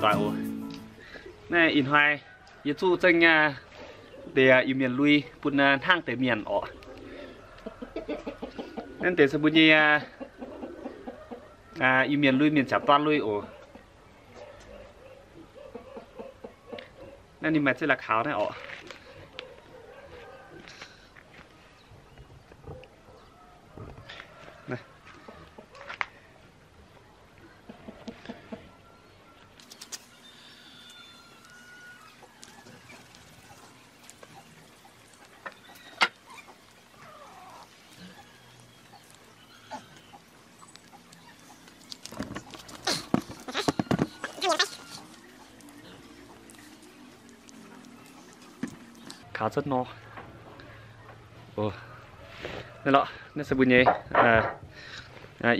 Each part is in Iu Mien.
Naaiv ih hnoi yie zuqv zengv deix Iu-Mienh lui bun hnangv deix mienh orqc. Naaiv deix se mbuo nyei Iu-Mienh lui, mienh camv dorn lui oc. Naaiv ninh maaih ziex la'kaux naaiv orqc. Kaux cuotv nor. Naaiv lorqc, naaiv se mbuo nyei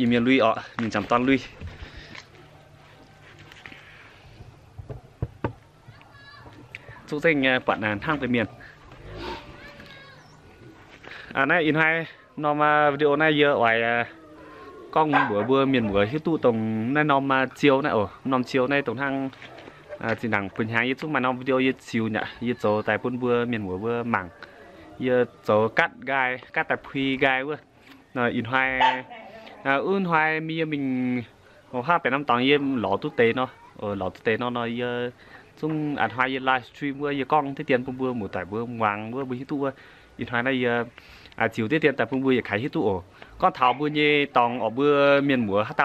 Iu-Mienh lui orqc, mienh camv dorn lui. Zuqv zengv buatc hnangv deix mienh. Naaiv ih hnoi norm video naaiv yie oix gorngv mbuox mbuo mienh muoz hiuv duqv dongh naaiv norm ziou naaiv oc. Norm ziou naaiv dongh hnangv zinh ndaangc bun hnyangx yie zungv maaih norm video yie ziux nyei, yie zoux daaih bun mbuo mienh muoz mbuo mangc. Yie zoux gaatv nqaai, gaatv daaih pui nqaai wuov. Ih hnoi, wuov hnoi mingh yie mingh hnangv baeqc norm dorngx yie lorz duqv deix nor, lorz duqv deix nor nor yie zungv ih hnoi yie live stream wuov yie gorngv diqv dien bun mbuo muoz-doic mbuo muangx wuov mbuo hiuv duqv wuov. Ih hnoi naaiv yie ziux diqv dien daaih bun mbuo yietc kaaix hiuv duqv oc. Gorngv taux mbuo nyei dorngx orqc, mbuo mienh muoz haaix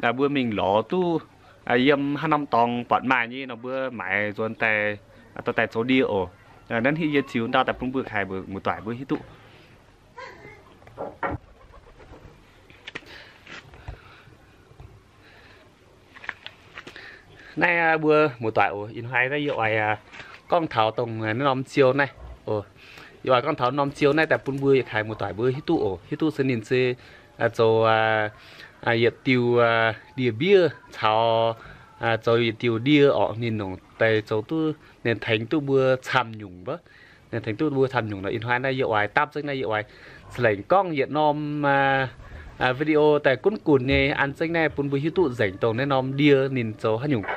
dauh mbuo mingh lorz duqv yiem haaix norm dorngx buatc maaih nyei nor mbuo maaiz nzuonx daaih, dorh daaih zoux ndie oc. Naaiv hitv yie ziux ndau daaih bun mbuo kaaix muoz-doic mbuo hiuv duqv. Naaiv mbuo muoz-doic oc, ih hnoi naaiv yie oix gorngv taux dongh naaiv norm ziou naaiv. Yie oix gorngv taux norm ziou naaiv daaih bun mbuo yietc kaaix muoz-doic mbuo hiuv duqv oc. Hiuv duqv se ninh se zoux yietc diuh ndie-mbiev caux zoux yietc diuh ndie orqc, ninh nongc deix zoux duqv, ninh tengx duqv mbuo camv nyungc wuov. Ninh tengx duqv mbuo camv nyungc nor, ih hnoi naaiv yie oix dapv zengv naaiv yie oix za'lengc gorngv yietc norm video daaih gunv gunv nyei an zengv naaiv bun mbuo hiuv duqv nzengc dongh naaiv norm ndie ninh zoux haaix nyungc.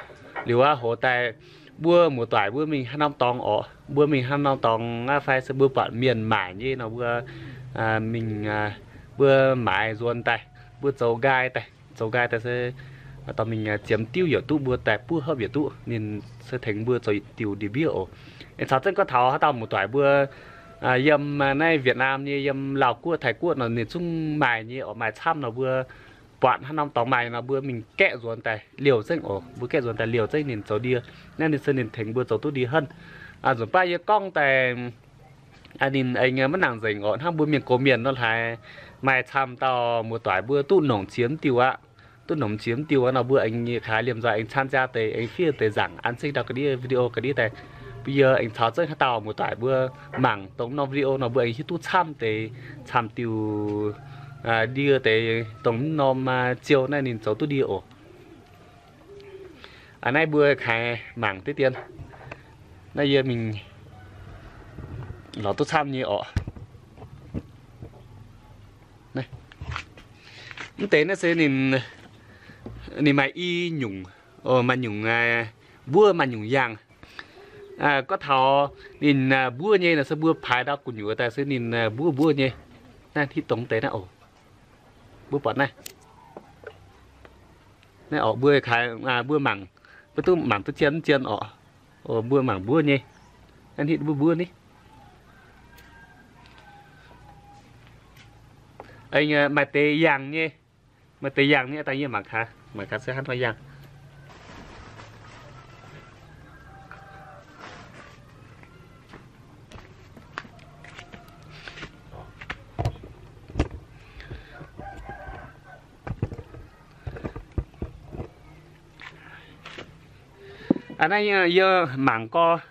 Liuz aqv, hoz daaih mbuo muoz-doic mbuo mingh haaix norm dorngx orqc, mbuo mingh haaix norm dorngx aqv fai se mbuo buatc mienh maaic nyei nor mbuo mingh, mbuo maaiz nzuonx daaih, mbuo zoux nqaai daaih, zoux nqaai daaih se dorh mingh ziemx diuv yietc duqv mbuo daaih buov hopv yietc duqv, ninh se tengx mbuo zoux diuh ndie-mbiev oc. Aengx caux zengv gorngv taux haaix dauh muoz-doic mbuo yiem naaiv Việt Nam nyei, yiem Laauh Guoqv, Taiv Guoqv nor ninh zungv maaih nyei orqc, maaih camv nor mbuo buatc haaix norm dorngx maaih nor mbuo mingh gaeqv nzuonx daaih liouh zengv oc. Mbuo gaeqv nzuonx daaih liouh zengv ninh zoux ndie. Naaiv ninh se ninh tengx mbuo zoux duqv ndie henv. Nzunc baav yie gorngv daaih ninh aengx maiv nangc nzengc orqc, hnangv mbuo mienh gox mienh nor haaix, maaih camv dauh muoz-doic mbuo duqv nongc ziex diuh aqv. Duqv nongc ziex diuh aqv nor mbuo aengx kaaix liemh nzoih aengx caan jaa deix, aengx fiev deix nzaangc an zengv ndau ga'ndiev video ga'ndiev daaih. Mbuo yie aengx caux zengv haaix dauh muoz-doic mbuo mangc dongh norm video nor mbuo aengx hiuv duqv camv deix, camv diuh ndie deix dongh norm ziou naaiv ninh zoux duqv ndie oc. Naaiv mbuo kaaix mangc diqv dien. Naaiv yie mingh lorz duqv camv nyei orqc. Mv deix naaiv se ninh, ninh maaih i nyungc, maaih nyungc mbuov maaih nyungc yaangh. Gorngv taux ninh mbuov nyei nor se mbuo paaix ndau gu'nyuoz daaih se ninh mbuov mbuov nyei. Naaiv hitv dongh deix naaiv oc. Mbuo buatc naaiv. Naaiv orqc mbuo kaaix, mbuo mangc, mbuo duqv mangc duqv zien mv zien orqc. Mbuo mangc mbuov nyei. Naaiv hitv mbuov mbuov ni. Maaih deix yaangh nyei. Maaih deix yaangh nyei, daaih yie mangc gaax, mangc gaax se hnangv haaix nor yaangh. Naaiv yie mangc gorx,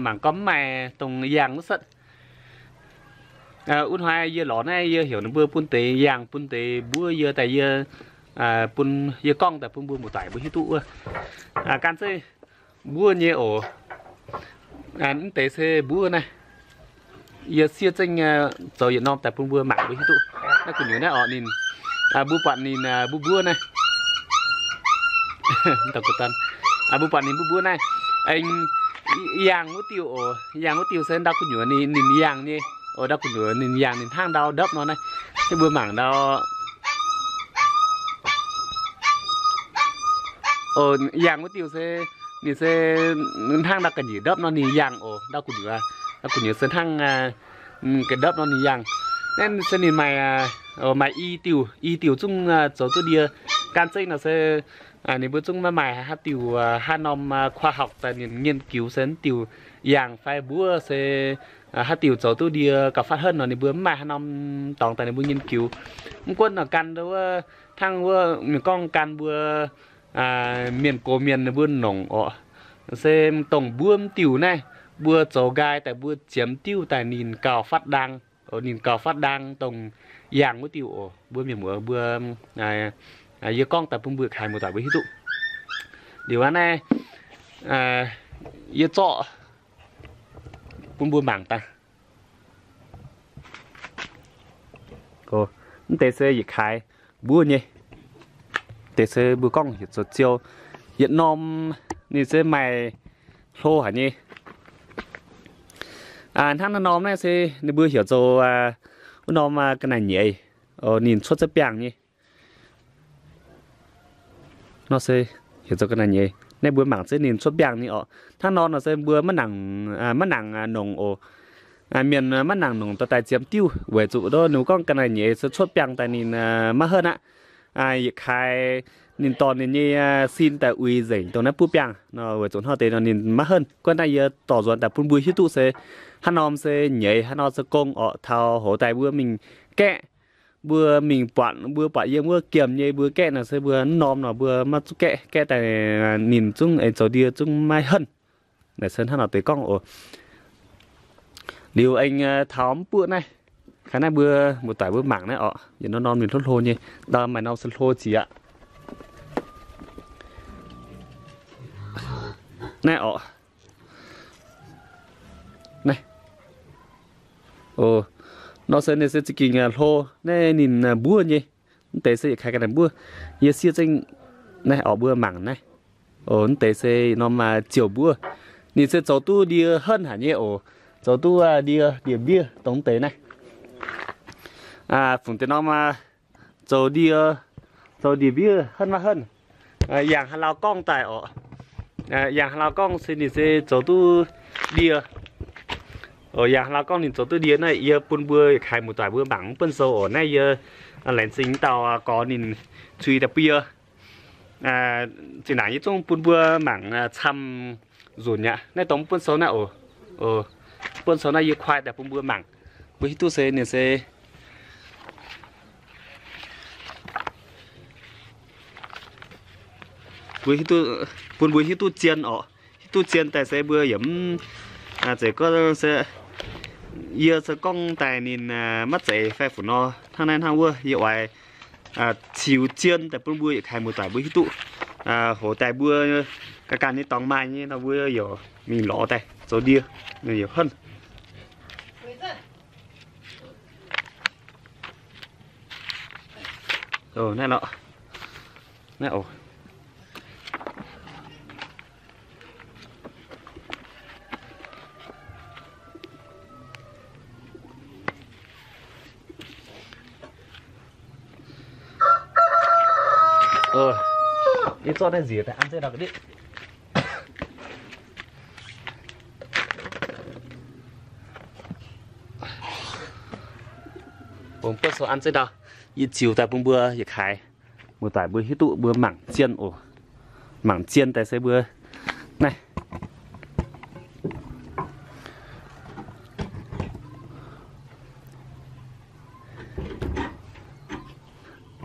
mangc gorx mv maaih dongh yaangh wuov setv. Wuov hnoi yie lorz naaiv yie heuc ninh mbuo bun deix yaangh bun deix mbuov yie daaih yie, bun yie gorngv daaih bun mbuo muoz-doic mbuo hiuv duqv wuov. Gan zeiv mbuov nyei oc. Mv deix se mbuov naaiv. Yie siev zengv zoux yietc norm daaih bun mbuo mangc mbuo hiuv duqv. Naaiv gu'nyuoz naaiv orqc ninh, mbuo buatc ninh mbuov mbuov naaiv. Ndau gu'dorn. Mbuo buatc ninh mbuo mbuo naaiv, yangh wuov diuh oc, yangh wuov diuh se ndau gu'nyuoz ninh, ninh yangh nyei. Oc, ndau gu'nyuoz ninh yangh ninh hnangv ndau ndopv nor naaiv. Ninh mbuo mangc ndau. Oc, yangh wuov diuh se ninh se hnangv ndau ga'nyiec ndopv nor ninh yangh oc, ndau gu'nyuoz. Ndau gu'nyuoz se hnangv ga'ndopv nor ninh yangh. Naaiv se ninh maaih, maaih i diuh, i diuh zungv zoux duqv ndie. Gan zengv nor se ninh mbuo zungv maiv maaih haaix diuh, haaix norm khoa học daaih ninh nghiên cứu se mv diuh yangh fai mbuov se haaix diuh zoux duqv ndie gauh fatv henv nor ninh mbuo mv maaih haaix norm dorngx daaih ninh mbuo nghiên cứu. Mv gunv nor gan wuov, hnangv wuov mienh gorngv gan mbuo mienh gox mienh ninh mbuo nongc oc, se dongh mbuov mv diuh naaiv mbuo zoux nqaai daaih mbuo ziemx diuv daaih ninh gauh fatv ndaang. Ninh gauh fatv ndaang dongh yangh wuov diuh oc. Mbuo mienh muoz mbuo, yie gorngv daaih bun mbuo kaaix muoz-doic mbuo hiuv duqv. Liuz aqv naaiv, yie zorqv bun mbuo mangc daaih. Mv deix se yietc kaaix mbuov nyei. Deix se mbuo gorngv heuc zoux ziou. Yietc norm ninh se maaih hlo haic nyei. Hnangv naaiv norm naaiv se ninh mbuo heuc zoux wuov norm ga'naaiv nyeiz. Ninh cuotv za'biangh nyei. Nor se heuc zoux ga'naaiv nyeiz. Naaiv mbuo mangc zengv ninh cuotv biangh nyei orqc. Hnangv nor nor se mbuo maiv nangc, maiv nangc nongc oc. Mienh maiv nangc nongc daaih daaih ziemx diuv weic zuqc ninh gorngv ga'naaiv nyeiz se cuotv biangh daaih ninh maiv henv aqv. Yietc kaaix ninh dorh ninh nyei sin daaih uix nzengc dongh naaiv buv biangh nor, weic zuqc hnangv deix nor ninh maiv henv. Guov naaiv yie dorh nzuonx daaih bun mbuo hiuv duqv se hnangv norm se nyeiz, hnangv nor se gong orqc. Taux hoz daaih mbuo mingh gaeqv, mbuo mingh buatc, mbuo buatc yiem wuov giemh nyei mbuo gaeqv nor se mbuo mv norm nor mbuo maiv zuqc gaeqv, gaeqv daaih ninh zungv aengx zoux ndie zungv maiv henv. Naaic se hnangv nor deix gorngv oc. Liuz aengx taux mv buoqv naaiv, kaaix naaiv mbuo muoz-doic mbuo mangc naaiv orqc, yietc norm norm ninh hlo hlo nyei, ndau maaih norm se hlo ziqc aqv. Naaiv orqc. Naaiv. Oc, nor se ninh se za'gengh hlo, naaiv ninh mbuov nyei. Mv deix se yietc kaaix ga'naaiv mbuov. Yie siev zengv naaiv orqc, mbuo mangc naaiv. Oc, mv deix se norm ziouc mbuov. Ninh se zoux duqv ndie henv haic nyei oc. Zoux duqv ndie, ndie-mbiev dongh mv deix naaiv. Fungc deix norm zoux ndie, zoux ndie-mbiev henv maiv henv. Yangh haaix lauh gorngv daaih orqc. Yangh haaix lauh gorngv se ninh se zoux duqv ndie. Oc, yangh haaix lauh gorngv ninh zoux duqv ndie naaiv, yie bun mbuo yietc kaaix muoz-doic mbuo mangc mv buonv sou oc. Naaiv yie laengz zingh dauh gorx ninh cui daaih bun yie zinh ndaangc yie zungv bun mbuo mangc camv nzunc aqv. Naaiv dongh mv buonv sou naaiv oc. Mv buonv sou naaiv yie kuaai daaih bun mbuo mangc. Mbuo hiuv duqv se ninh se mbuo hiuv duqv, bun mbuo hiuv duqv zien orqc. Hiuv duqv zien daaih se mbuo yaac mv zeiz gorngv se yie se gorngv daaih ninh maiv zeiz fai fu nor, hnangv naaiv hnangv wuov. Yie oix ziux zien daaih bun mbuo yietc kaaix muoz-doic mbuo hiuv duqv. Hoz daaih mbuo ganh ganh nyei dorngx maaih nyei nor mbuo yaac mingh lorz daaih zoux ndie, yaac henv. Naaiv lorqc, naaiv oc. Yie zorqv naaiv nziex daaih an zengv ndau ga'ndiev. Bun buonv sou an zengv ndau. Yie ziux daaih bun mbuo yietc kaaix muoz-doic mbuo hiuv duqv mbuo mangc zien oc. Mangc zien daaih se mbuo naaiv.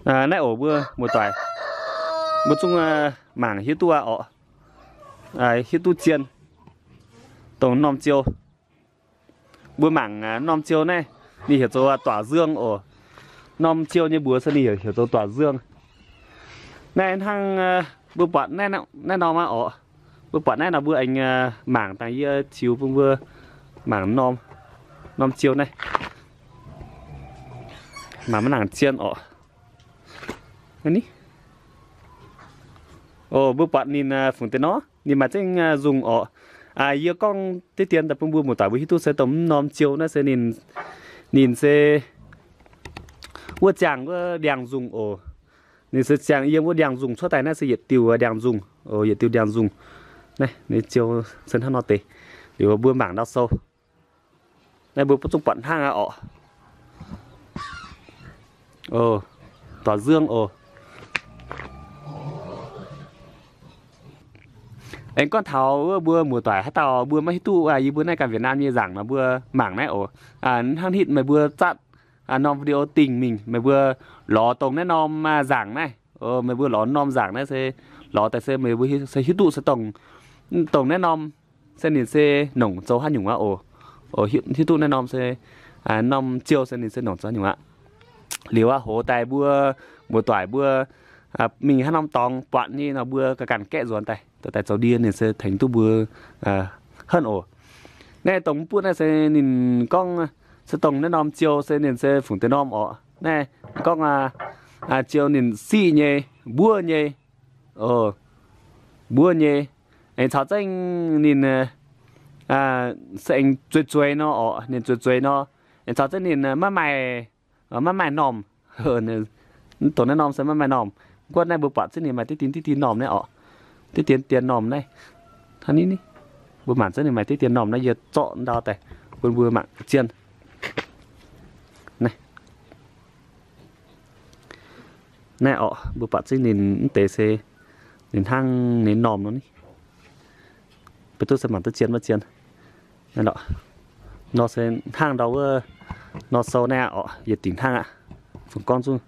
Naaiv oc mbuo muoz-doic, mbuo zungv mangc hiuv duqv aqv orqc. Hiuv duqv zien dongh norm ziou. Mbuo mangc norm ziou naaiv, ninh heuc zoux 短颚 oc. Norm ziou nyei mbuox se ninh heuc, heuc zoux 短颚. Naaiv hnangv mbuo buatc naaiv norm aqv orqc. Mbuo buatc naaiv nor mbuo aengx mangc dangh yie ziux bun mbuo mangc norm, norm ziou naaiv. Mangc maiv nangc zien orqc. Naaiv ni. Oc, mbuo buatc ninh fungc deix nor, ninh maaih zengv nzungh oc. Yie gorngv diqv dien daaih bun mbuo muoz-doic mbuo hiuv duqv se dongh mv norm ziou naaiv se ninh, ninh se wuov ziangh wuov ndiangx-nzungh oc. Ninh se ziangh yiem wuov ndiangx-nzungh cuotv daaih naaiv se yietc diuh ndiangx-nzungh oc, yietc diuh ndiangx-nzungh. Naaiv ninh ziou se hnangv nor deix. Liuz mbuo mangc ndau sou. Naaiv mbuo butv zungv buatc hnangv aqv oc. Oc, doix nzuangv oc. Aengx gorngv taux wuov mbuo muoz-doic haaix dauh mbuo maiv hiuv duqv yie mbuo naaiv ganh Việt Nam nyei nzaangc nor mbuo mangc naaiv oc. Hnangv hitv meih mbuo zatv norm video dingh mingh meih mbuo lorz dongh naaiv norm nzaangc naaiv. Meih mbuo lorz norm nzaangc naaiv se lorz daaih se meih mbuo se hiuv duqv se dongh, dongh naaiv norm se ninh se nongc zoux haaix nyungc aqv oc. Hiuv duqv naaiv norm se norm ziou se ninh se nongc zoux haaix nyungc aqv. Liuz aqv hoz daaih mbuo muoz-doic mbuo mingh haaix norm dorngx buatc nyei nor mbuo ganh ganh gaeqv nzuonx daaih, dorh daaih zoux ndie ninh se tengx duqv mbuo henv oc. Naaiv dongh mv buoqv naaiv se ninh gorngv se dongh naaiv norm ziou se ninh se fungc deix norm oc. Naaiv gorngv ziou ninh siqv nyei, mbuov nyei, mbuov nyei. Aengx caux zengv ninh se aengx zueiz zueiz nor oc, ninh zueiz zueiz nor. Aengx caux zengv ninh maiv maaih, maiv maaih normh. Dongh naaiv norm se maiv maaih normh. Guov naaiv mbuo buatc zengv ninh maaih diqv dien diqv dien normh naaiv oc. Diqv dien dien normh naaiv. Hnangv naaiv, mbuo mangc zengv ninh maaih diqv dien normh naaiv, yie zorqv ndau daaih bun mbuo mangc zien. Naaiv, naaiv oc, mbuo buatc zengv ninh mv deix se ninh hnangv ninh normh nor ni. Mbuo duqv se mangc duqv zien maiv zien. Nor se hnangv ndau wuov nor sou naaiv oc, yietc dingc hnangv aqv. Fungx gorngv zungv.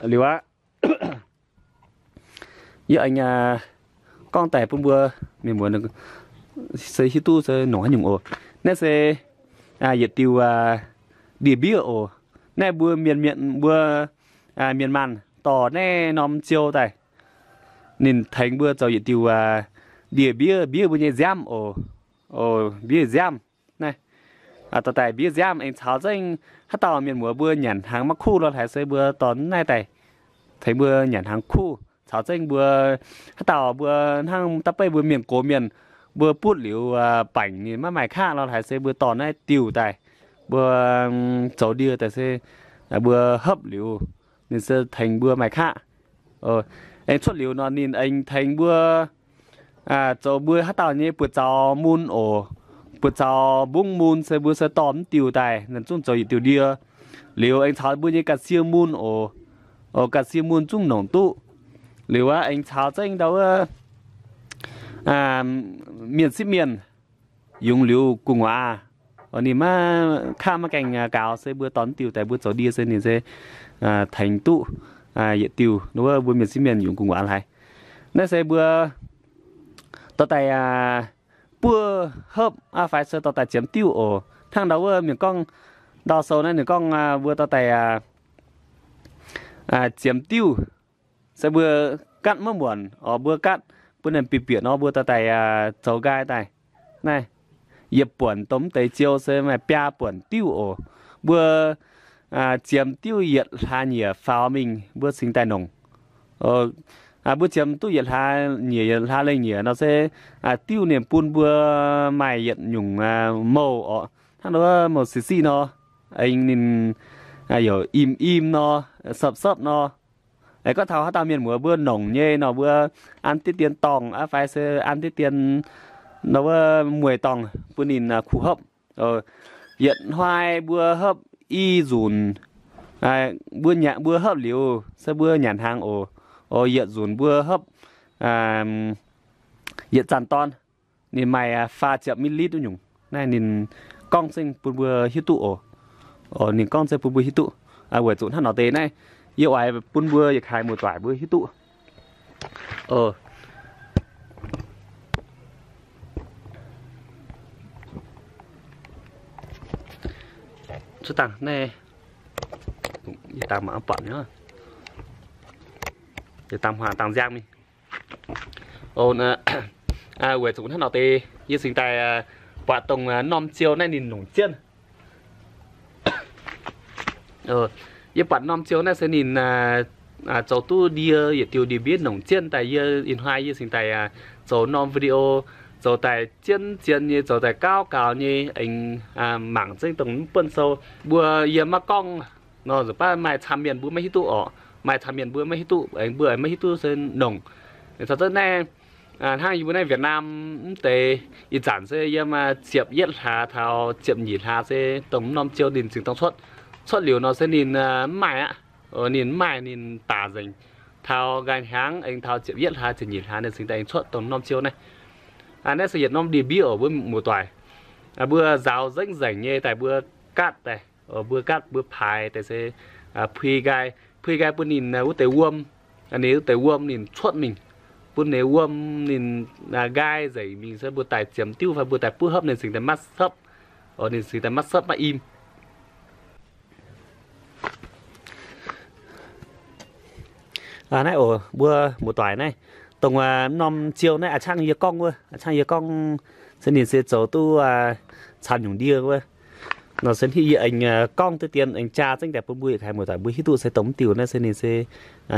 Liuz aqv, yie aengx gorngv daaih bun mbuo mienh muoz se hiuv duqv se nongc haaix nyungc oc. Naaiv se yietc diuh ndie-mbiev oc. Naaiv mbuo mienh, mienh mbuo mienh maanh dorh naaiv norm ziou daaih, ninh tengx mbuo zoux yietc diuh ndie-mbiev, mbiev mbuo nyei nziaamv oc. Mbiev nziaamv naaiv, dorh daaih mbiev nziaamv aengx caux zengv haaix dauh mienh muoz mbuo nyanc hnaangx maiv kuv lorh haaix se mbuo dorh naaiv daaih tengx mbuo nyanc hnaangx kuv. Caux zengv mbuo haaix dauh mbuo hnangv da'beiv mbuo mienh gox mienh, mbuo butv liuz baengc ninh maiv maaih kaqv lorh haaix se mbuo dorh naaiv diuh daaih, mbuo zoux ndie daaih se mbuo hopv liuz ninh se tengx mbuo maaih kaqv. Aengx cuotv liuz nor ninh aengx tengx mbuo zoux mbuo haaix dauh nyei buoz-zaux mun oc. Buoz-zaux mbungv mun se mbuo se dorh mv diuh daaih, ninh zungv zoux yietc diuh ndie. Liuz aengx caux mbuo nyei ga'sie mun oc. Oc, ga'sie mun zungv nongc duqv. Liuz aqv, aengx caux zengv ndau wuov mienh sipv mienh yungz liuz gu'nguaaz. Ninh maiv kaqv maiv gaengh gaux se mbuo dorh mv diuh daaih mbuo zoux ndie se ninh se tengx duqv yietc diuh wuov mbuo mienh sipv mienh yungz gu'nguaaz haic. Naaiv se mbuo dorh daaih buov hopv aqv fai se dorh daaih ziemx diuv oc. Hnangv ndau wuov mienh gorngv, ndau sou naaiv ninh gorngv mbuo dorh daaih ziemx diuv se mbuo gatv maiv muonc oc, mbuo gatv bun ninh bieqc bieqc nor mbuo dorh daaih zoux nqaai daaih. Naaiv yietc buonc dongh mv deix ziou se maaih biaa buonc diuv oc. Mbuo ziemx diuv yietc hlaax nyieqc faaux mingh mbuo cingx daaih nongc. Mbuo ziemx duqv yietc hlaax nyieqc, yietc hlaax lengh nyieqc nor se diuv ninh bun mbuo maaih yietc nyungc mouh oc. Hnangv nor mouh sic siqv nor, aengx ninh youc im im nor, sepv sepv nor. Aengx gorngv taux haaix dauh mienh muoz mbuo nongc nyei nor mbuo an diqv dien dorngh aqv fai se an diqv dien nor wuov mueiz dorngh bun ninh kuh hopv. Yietc hnoi mbuo hopv i nzunc, mbuo nyanc mbuo hopv liuz se mbuo nyanc hnaangx oc. Oc, yietc nzunc mbuo hopv yietc zanc dorn, ninh maaih faah ziepc mil litv wuov nyungc. Naaiv ninh gorngv zengv bun mbuo hiuv duqv oc. Ninh gorngv zengv bun mbuo hiuv duqv. Weic zuqc hnangv nor deix naaiv, yie oix bun mbuo yietc kaaix muoz-doic mbuo hiuv duqv. Cuotv dangh naaiv, dangh mangc buatc, dangh hmuangx dangh nziang mingh. Weic zuqc hnangv nor deix yie cingx daaih buatc dongh norm ziou naaiv ninh nongc jienv. Yie buatc norm ziou naaiv se ninh zoux duqv ndie, yietc diuh ndie-mbiev nongc jienv daaih. Yie ih hnoi yie cingx daaih zoux norm video, zoux daaih jienv zien nyei, zoux daaih gauv gaux nyei, aengx mangc zengv dongh mv buonv sou. Mbuo yie maiv gorngv nor, nzunc baav maaih camv mienh mbuo maiv hiuv duqv orqc. Maaih camv mienh mbuo maiv hiuv duqv, aengx mbuo aengx maiv hiuv duqv se nongc. Caux zengv naaiv, hnangv yie mbuo naaiv Việt Nam mv deix, ih zanc se yiem ziepc yietv hlaax taux ziepc nyeic hlaax se dongh mv norm ziou ninh zingx dongh cuotv. Cuotv liuz nor se ninh mv maaih aqv. Ninh mv maaih, ninh baac nzengc. Taux nqaai hnyangx aengx taux ziepc yietv hlaax ziepc nyeic hlaax ninh cingx daaih aengx cuotv dongh norm ziou naaiv. Naaiv se yietc norm ndie-mbiev oc, mbuo muoz-doic. Mbuo nzaaux nzengc nzengc nyei daaih mbuo gaatv daaih, mbuo gaatv mbuo paaix daaih se pui nqaai, pui nqaai bun ninh wuov deix wuom. Ninh wuov deix wuom ninh cuotv mingh, bun ninh wuom ninh nqaai nzengc mingh se mbuo daaih ziemx diuv fai mbuo daaih buov hopv ninh cingx daaih maiv sepv. Ninh cingx daaih maiv sepv maiv im. Naaiv oc, mbuo muoz-doic naaiv, dongh norm ziou naaiv a'cangv yie gorngv wuov, a'cangh yie gorngv se ninh se zoux duqv camv nyungc ndie wuov. Nor se yie aengx gorngv duqv dien aengx jaa zengv daaih bun mbuo yietc kaaix muoz-doic mbuo hiuv duqv se dongh mv diuh naaiv se ninh se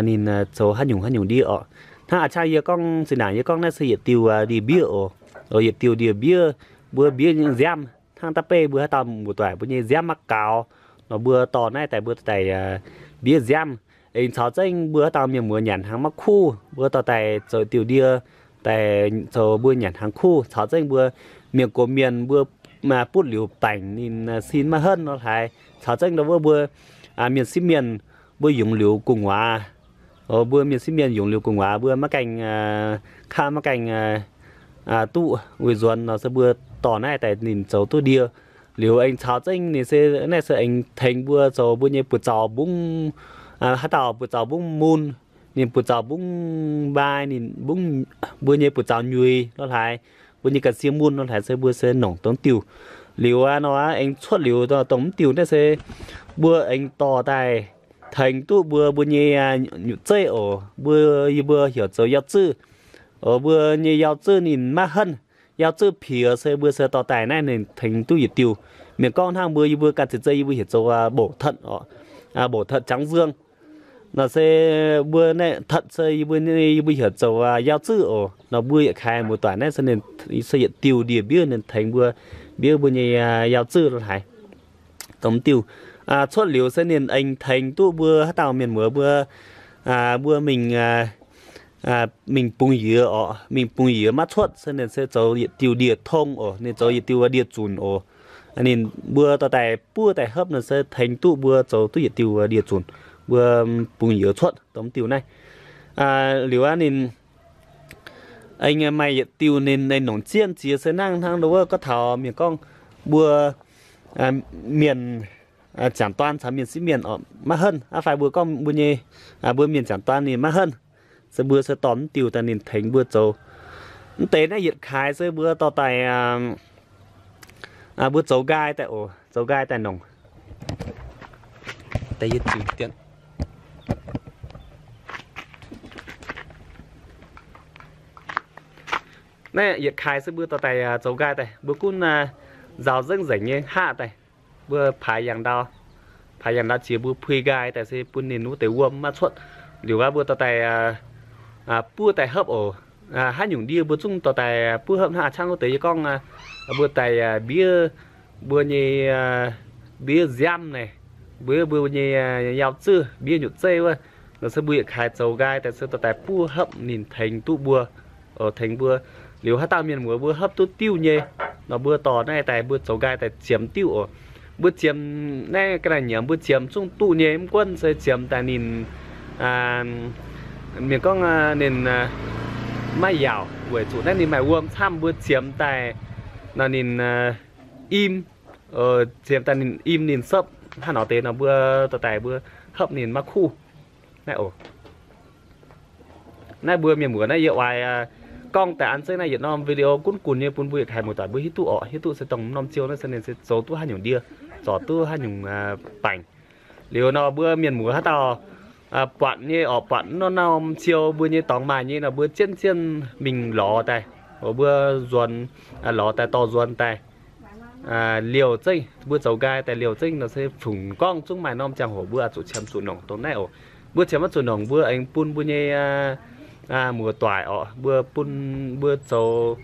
ninh zoux haaix nyungc haaix nyungc ndie orqc. Hnangv a'cangh yie gorngv zinh ndaangc yie gorngv naaiv se yietc diuh ndie-mbiev oc. Yietc diuh ndie-mbiev, mbuo mbiev nyei nziaamv hnangv da'beiv mbuo haaix dauh muoz-doic mbuo nyei nziaamv maiv gaux nor mbuo dorh naaiv daaih mbuo daaih mbiev nziaamv. Aengx caux zengv mbuo haaix dauh mienh muoz nyanc hnaangx maiv kuv mbuo dorh daaih zoux diuh ndie daaih zoux mbuo nyanc hnaangx kuv. Caux zengv mbuo mienh gox mienh mbuo butv liuz baengc ninh sin maiv henv nor hlaaix. Caux zengv ndau wuov mbuo mienh sieqv mienh mbuo yungz liuz gu'nguaaz, mbuo mienh sieqv mienh yungz liuz gu'nguaaz mbuo maiv gaengh kaav maiv gaengh duqv weic nzuonx nor se mbuo dorh naaiv daaih ninh zoux duqv ndie. Liuz aengx caux zengv ninh se naaiv se aengx tengx mbuo zoux mbuo nyei buoz zaux mbungv, haaix dauh buoz zaux mbungv mun, ninh buoz zaux mbungv mbai, ninh mbungv, mbuo nyei buoz zaux nyuix nor hlaaix, mbuo nyei ga'sie mun nor hlaaix se mbuo se nongc dongh diuh. Liuz nor aengx cuotv liuz dongh mv diuh naaiv se mbuo aengx dorh daaih tengx duqv mbuo, mbuo nyei nyutc zeiv oc. Mbuo, yie mbuo heuc zoux yauh zuov oc. Mbuo nyei yauh zuov ninh maiv henv, yauh zuov piex se mbuo se dorh daaih naaiv ninh tengx duqv yietc diuh. Mienh gorngv hnangv mbuo, yie mbuo ganh ziex zei yie mbuo heuc zoux bổ thận oc. Bổ thận trắng dương. Nor se mbuo naaiv thận se yie mbuo, yie mbuo heuc zoux yauh zuov oc. Nor mbuo yietc kaaix muoz-doic naaiv se yietc diuh ndie-mbiev ninh tengx mbuo mbiev mbuo nyei yauh zuov lo haaix. Dongh diuh cuotv liuz se ninh aengx tengx duqv mbuo haaix dauh mienh muoz mbuo, mbuo mingh, mingh bungx-youz oc. Mingh bungx-youz maiv cuotv se ninh se zoux yietc diuh ndie-tong oc. Ninh zoux yietc diuh ndie-zunc oc. Ninh mbuo dorh daaih buov daaih hopv ninh se tengx duqv mbuo zoux duqv yietc diuh ndie-zunc, mbuo bungx-youz cuotv dongh diuh naaiv. Liuz aqv ninh aengx maaih yietc diuh ninh, ninh nongc zieqv ziex se hnangv hnangv wuov gorngv taux mienh gorngv mbuo mienh ziangx duan caux mienh sieqv mienh oc maiv henv aqv fai mbuo gorngv mbuo nyei, mbuo mienh ziangx duan ninh maiv henv. Se mbuo se dorh mv diuh daaih ninh tengx mbuo zoux. Mv deix naaiv yietc kaaix se mbuo dorh daaih, mbuo zoux nqaai daaih oc, zoux nqaai daaih nongc. Naaiv yietc kaaix se mbuo dorh daaih zoux nqaai daaih, mbuo gunv nzaaux nzengc nzengc nyei haqv daaih, mbuo paaix yangh ndau, paaix yangh ndau jiex mbuo pui nqaai daaih se bun ninh wuov deix wuom maiv cuotv. Liuz aqv mbuo dorh daaih buov daaih hopv oc. Haaix nyungc ndie mbuo zungv dorh daaih buov hopv hnangv a'cangv wuov deix yie gorngv, mbuo daaih mbiev mbuo nyei, mbiev nziaamv naaic, mbiev mbuo nyei yauh zuov, mbiev nyutc zeiv wuov. Nor se mbuo yietc kaaix zoux nqaai daaih se dorh daaih buov hopv ninh tengx duqv mbuo, tengx mbuo. Liuz haaix dauh mienh muoz mbuo hopv duqv diuv nyei nor mbuo dorh naaiv daaih mbuo zoux nqaai daaih ziemx diuv oc. Mbuo ziemx naaiv ga'naaiv nyiemz mbuo ziemx zungv duqv nyei, mv gunv se ziemx daaih ninh, mienh gorngv ninh maiv yaauc weic zuqc naaiv ninh maaih wuom camv mbuo ziemx daaih nor ninh im, ziemx daaih ninh im ninh sepv hnangv nor deix nor mbuo dorh daaih mbuo hopv ninh maiv kuv. Naaiv oc. Naaiv mbuo mienh muoz naaiv yie oix gorngv daaih an zengv naaiv yietc norm video gunv gunv nyei bun mbuo yietc kaaix muoz-doic mbuo hiuv duqv orqc, hiuv duqv se dongh norm ziou naaiv se ninh se zoux duqv haaix nyungc ndie, zorc duqv haaix nyungc baengc. Liuz nor mbuo mienh muoz haaix dauh buatc nyei orqc, buatc norm norm ziou mbuo nyei dorngx maaih nyei nor mbuo jienv jienv mingh lorz daaih, mbuo nzuonx, lorz daaih dorh nzuonx daaih. liouh zengv, mbuo zoux nqaai daaih liouh zengv nor se fungc gorngv zungv maaih norm ziangh hoc mbuo oix zuqc qiemx zuqc nongc dongh naaiv oc. Mbuo qiemx maiv zuqc nongc mbuo aengx bun mbuo nyei muoz-doic oc, mbuo bun mbuo zoux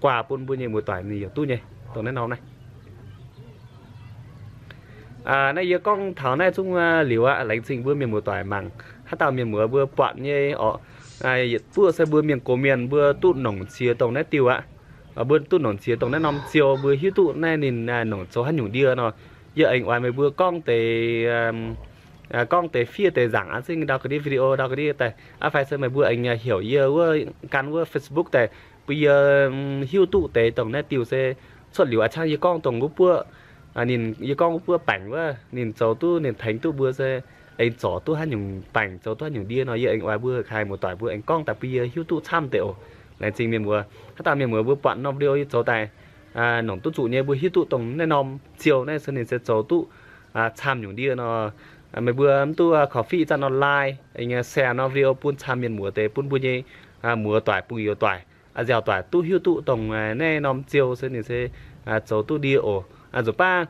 guaax bun mbuo nyei muoz-doic ninh yaac duqv nyei dongh naaiv norm naaiv. Naaiv yie gorngv taux naaiv zungv liuz aqv. Laengz zingh mbuo mienh muoz-doic mangc haaix dauh mienh muoz mbuo buatc nyei oc. Yietc duqv se mbuo mienh gox mienh mbuo duqv nongc ziex dongh naaiv diuh aqv. Mbuo duqv nongc ziex dongh naaiv norm ziou mbuo hiuv duqv naaiv ninh nongc zoux haaix nyungc ndie nor. Yie aengx oix meih mbuo gorngv deix gorngv deix fiev deix nzaangc aqv, zengv ndau ga'ndiev video ndau ga'ndiev daaih aqv. Fai se meih mbuo aengx heuc yie wuov gan wuov Facebook daaih bun yie hiuv duqv deix dongh naaiv diuh se cuotv liuz a'ciangv yie gorngv dongh wuov buoqv ninh, yie gorngv wuov buoqv baengc wuov ninh zoux duqv ninh tengx duqv mbuo se aengx zorc duqv haaix nyungc baengc zoux duqv haaix nyungc ndie nor. Yie aengx oix mbuo kaaix muoz-doic mbuo aengx gorngv daaih bun yie hiuv duqv camv deix oc. Laengz zingh mienh muoz. Haaix dauh mienh muoz mbuo buatc norm video yie zoux daaih nongc duqv zuqc nyei, mbuo hiuv duqv dongh naaiv norm ziou naaiv se ninh se zoux duqv camv nyungc ndie nor, meih mbuo mv duqv korv-fiqv zanc nor like, share norm video bun camv mienh muoz deix bun mbuo nyei muoz-doic bungx youz-doic nziaaux-doic duqv hiuv duqv dongh naaiv norm ziou se ninh se zoux duqv ndie oc. Nzunc baav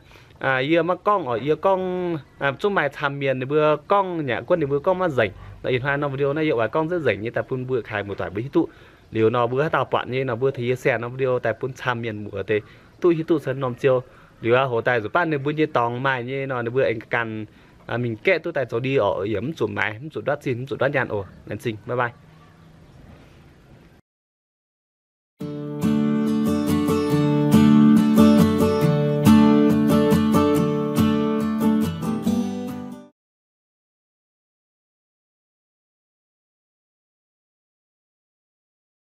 yie maiv gorngv oc, yie gorngv zungv maaih camv mienh ninh mbuo gorngv nyei, guonv ninh mbuo gorngv maiv nzengc nor. Ih hnoi norm video naaiv yie oix gorngv nzengc nzengc nyei daaih bun mbuo kaaix muoz-doic mbuo hiuv duqv. Liuz nor mbuo haaix dauh buatc nyei nor mbuo tengx yie share norm video daaih bun camv mienh muoz deix duqv hiuv duqv se norm ziou. Liuz aqv, hoc daaih nzunc baav ninh mbuo nyei dorngx maaih nyei nor ninh mbuo aengx ganh mingh gaeqv duqv daaih zoux ndie oc. Yaac mv zuqc maaiz, mv zuqc ndortv zinh, mv zuqc ndortv nyaanh oc. Laengz zingh, bye bye.